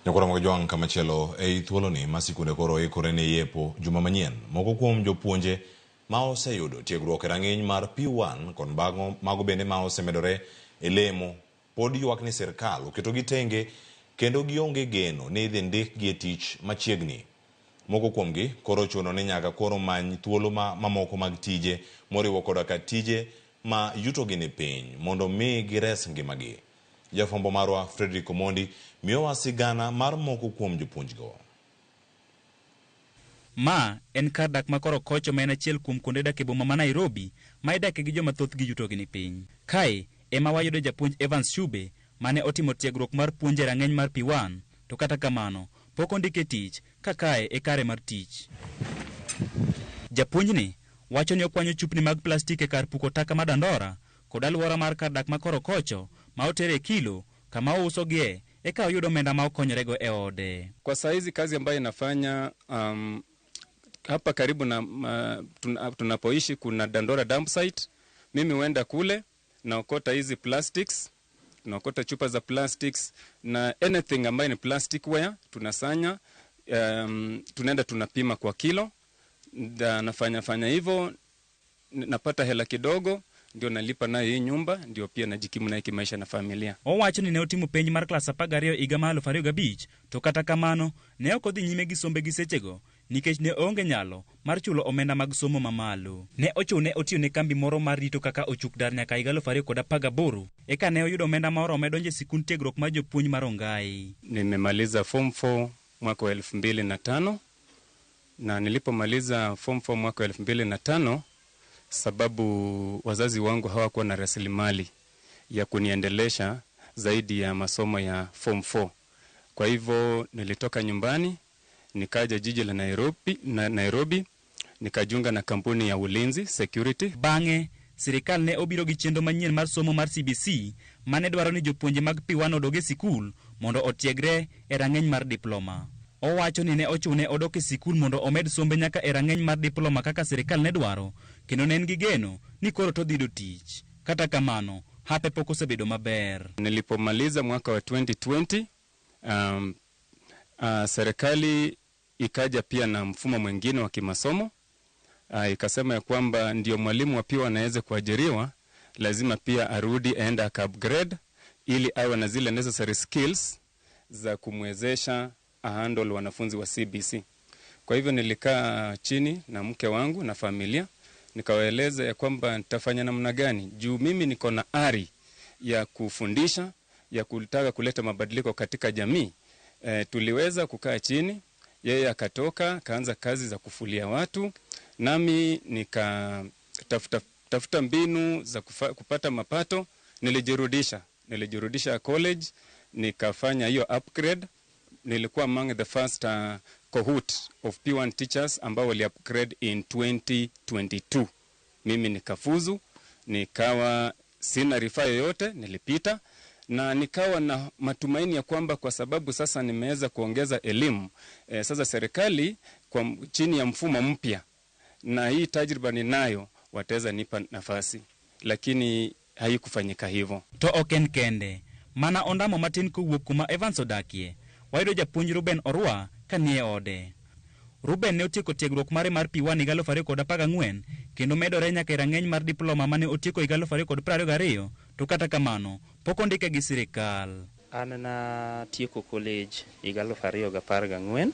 Nyakoro mag jwang' kamachielo ei thuoloni ma sikunde koro ikore ne yepo juma manyien. Moko kuom jopuonje ma oseyudo tiegruok e rang'iny mar P1 kod mago bende ma osemedore e lemo pod ywak ni sirkal oketogi tenge kendo gionge geno ni idhi ndikgi e tich machiegni. Moko kuomgi koro ochuno ni nyaka koro many thuolo ma mamoko mag tije moriwo koda ka tije ma yutogi ni piny mondo mi gires ngimagi. Jafwambo marwa Fredrick Omondi miyowa sigana mar moko kuom jopuonjgo. Ma en kar dak ma Korokocho ma en achiel kuom kuonde dak e boma ma Nairobi ma idake gi joma thothgi yutogi ni piny. Kae ema wayudo japuonj Evans Shube mane otimo tiegruok mar puonj e rang'eny mar P1 to kata kamano pok ondike tich ka kae e kare mar tich. Japuonjni wacho ni okwanyo chupni mag plastik e kar puko taka ma Dandora kod alwora mar kar dak ma Korokocho ma otere e kilo kama ousogie eka oyud omenda ma okonyorego e ode. Kwa saizi kazi ambayo inafanya hapa karibu na tunapoishi kuna Dandora dump site. Mimi huenda kule naokota hizi plastics, tunaokota chupa za plastics na anything ambayo ni plasticware tunasanya, tunaenda tunapima kwa kilo. Da, nafanya fanya hivyo napata hela kidogo ndio nalipa nayo hii nyumba, ndio pia najikimu nayo kimaisha na familia. Owacho ni ne otimo penj mar klas 12 higa mar 2005 to kata kamano ne ok odhi nyime gi sombe gi sechego nikech ne oonge nyalo mar chulo omenda mag somo mamalo. Ne ochune otiyo ne kambi moro mar rito kaka ochuk dar nyaka higa 2018 eka ne oyudo omenda ma orome donjo e sikund tiegruok mar jopuonj mar Rongai. Nimemaliza form 4 mwaka wa 2005 na nilipomaliza form 4 mwaka wa 2005, sababu wazazi wangu hawakuwa na rasilimali ya kuniendelesha zaidi ya masomo ya form 4. Kwa hivyo nilitoka nyumbani nikaja jiji la Nairobi, na Nairobi nikajiunga na kampuni ya ulinzi security. Bang'e sirikal ne obiro gi chenro manyien mar somo mar CBC mane dwaro ni jopuonje mag P1 odog e sikul mondo otiegre e rang'iny mar diploma. Owacho ni ne ochune odok e sikul mondo omed sombe nyaka e rang'iny mar diploma kaka sirikal ne dwaro kendo ne en gi geno ni koro to dhi yudo tich. Kata kamano, hape pok osebedo maber. Nilipomaliza mwaka wa 2020, serikali ikaja pia na mfumo mwingine wa kimasomo. Ikasema ya kwamba ndio mwalimu wa P1 aweze kuajiriwa, lazima pia arudi aende aka upgrade ili awe na zile necessary skills za kumwezesha ahandle wanafunzi wa CBC. Kwa hivyo nilikaa chini na mke wangu na familia nikawaeleza ya kwamba nitafanya namna gani juu mimi niko na ari ya kufundisha, ya kutaka kuleta mabadiliko katika jamii. Tuliweza kukaa chini, yeye akatoka akaanza kazi za kufulia watu, nami nikatafuta tafuta mbinu za kupata mapato. Nilijirudisha college, nikafanya hiyo upgrade. Nilikuwa among the first cohort of P1 teachers ambao wali upgrade in 2022. Mimi nikafuzu, nikawa sina rifaa yoyote, nilipita na nikawa na matumaini ya kwamba kwa sababu sasa nimeweza kuongeza elimu, sasa serikali kwa chini ya mfumo mpya na hii tajriba ninayo wataweza nipa nafasi, lakini haikufanyika hivyo. To ok en kende, mana ondamo matin kowuok kuma Evans odakie, wayudo japuonj Ruben Orwa ka nie ode. Ruben ne otieko tiegruok mare mar P1 higa 2014 kendo medore nyaka e rang'iny mar diploma mane otieko higa 2022 to kata kamano pok ondike gi sirikal. An natieko college higa 2014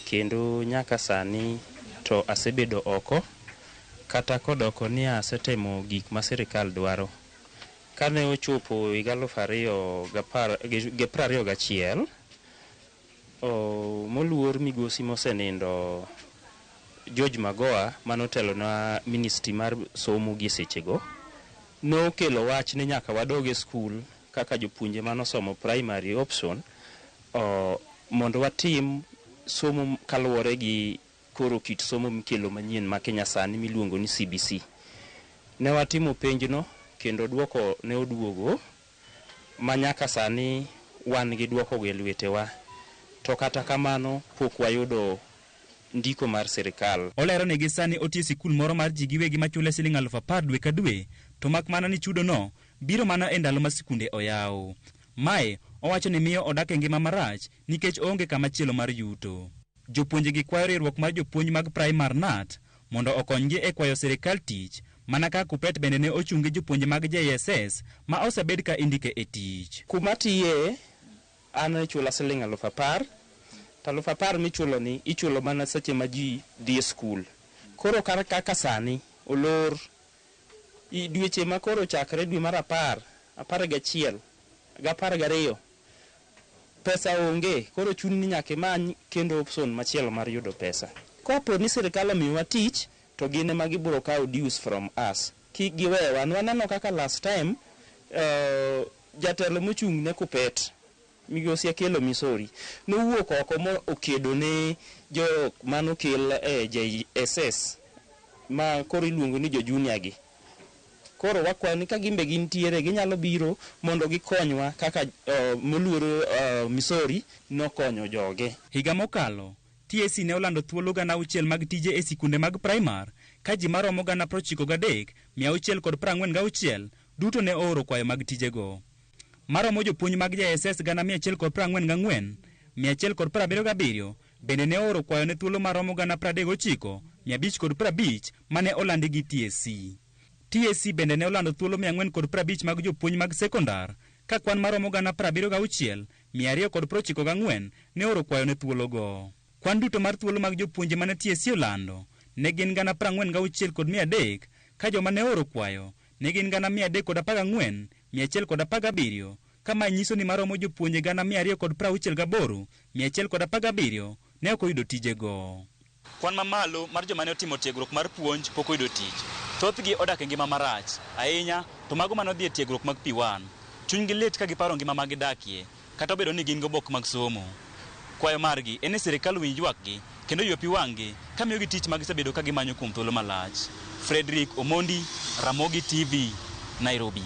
kendo nyaka sani to asebedo oko kata kodoko ni asetemo gik ma sirikal dwaro. Kane ochopo higa 2021, moluor migosi mosenindo George Magoha manotelonwa ministry mar somo gi sechego nokelo wach ni nyaka wadog e skul kaka jopuonje manosomo primary option, mondo watim somo kaluwore gi koro kit somo mikelo manyien ma Kenya sani miluongo ni CBC. Ne watimo penjno kendo duoko ne oduogo ma nyaka sani wan gi duoko go e lwetewa. To kata kamano pok wayudo ndiko mar sirikal. Olero ni gi sani otiyo e sikul moro mar ji giwegi machule siling 10,000 dwe ka dwe, to mak mana ni chudo no biro mana e ndalo ma sikunde oyaw. Mae owacho ni miyo odak e ngima marach nikech oonge kama chielo mar yuto. Jopuonje gi kwayo riwruok mar jopuonj mag Primar KNUT mondo okonygi e kwayo sirikal tich mana kaka KUPPET bende ne ochung' gi jopuonje mag JSS ma osebed ka indike e tich. Kuma tiye an ichula siling 10,000 to 10,000 michulo ni ichulo mana seche ma ji dhi e skul. Koro kar kaka sani olor dweche ma koro chakre dwe mar 10, 11 gi 12 pesa onge, koro chuni ni nyaka imany kendo option machielo mar yudo pesa. Kapo ni sirikal omiyowa tich to gin ema gibiro kawo dues from us. Kik giwewa. Nwaneno kaka last time jatelo mochung' ne KUPPET migosi Akelo Misori nowuok oko mo okedo ne jok manokel e JSS ma koro iluongo ni jo junior gi. Koro wakwayo ni ka gimbe gintiere ginyalo biro mondo gikonywa kaka moluor Misori nokonyo joge. Higa mokalo, TSC ne olando thuolo 6,000 mag tije e sikunde mag primar ka ji maromo 93,646 duto ne ooro kwayo mag tijego. Maromo jopuonj mag JSS 144,177 bende ne ooro kwayo ne thuolo maromo 39,550 mane olandi gi TSC. TSC bende ne olando thuolo 450 mag jopuonj mag sekondar ka kwan maromo 76,294 ne ooro kwayo ne thuologo. Kwan duto mar thuolo mag jopuonje mane TSC olando ne gin 46,300 ka joma ne ooro kwayo ne gin 314,117 ka mae nyiso ni maromo jopuonje 268,117 ne ok oyudo tijego. Kwan mamalo mar joma ne otimo tiegruok mar puonj pok oyudo tich. Thothgi odak e ngima marach, ahinya to mago mane odhi e tiegruok mag P1. Chunygi lit ka giparo ngima ma gidakie, kata obedo ni gin gi obok mag somo. Kwayo margi en ni sirikal owinj ywakgi kendo ywe pi wang'gi ka miyogi tich ma gisebedo ka gimanyo kuom thuolo malach. Frederick Omondi, Ramogi TV, Nairobi.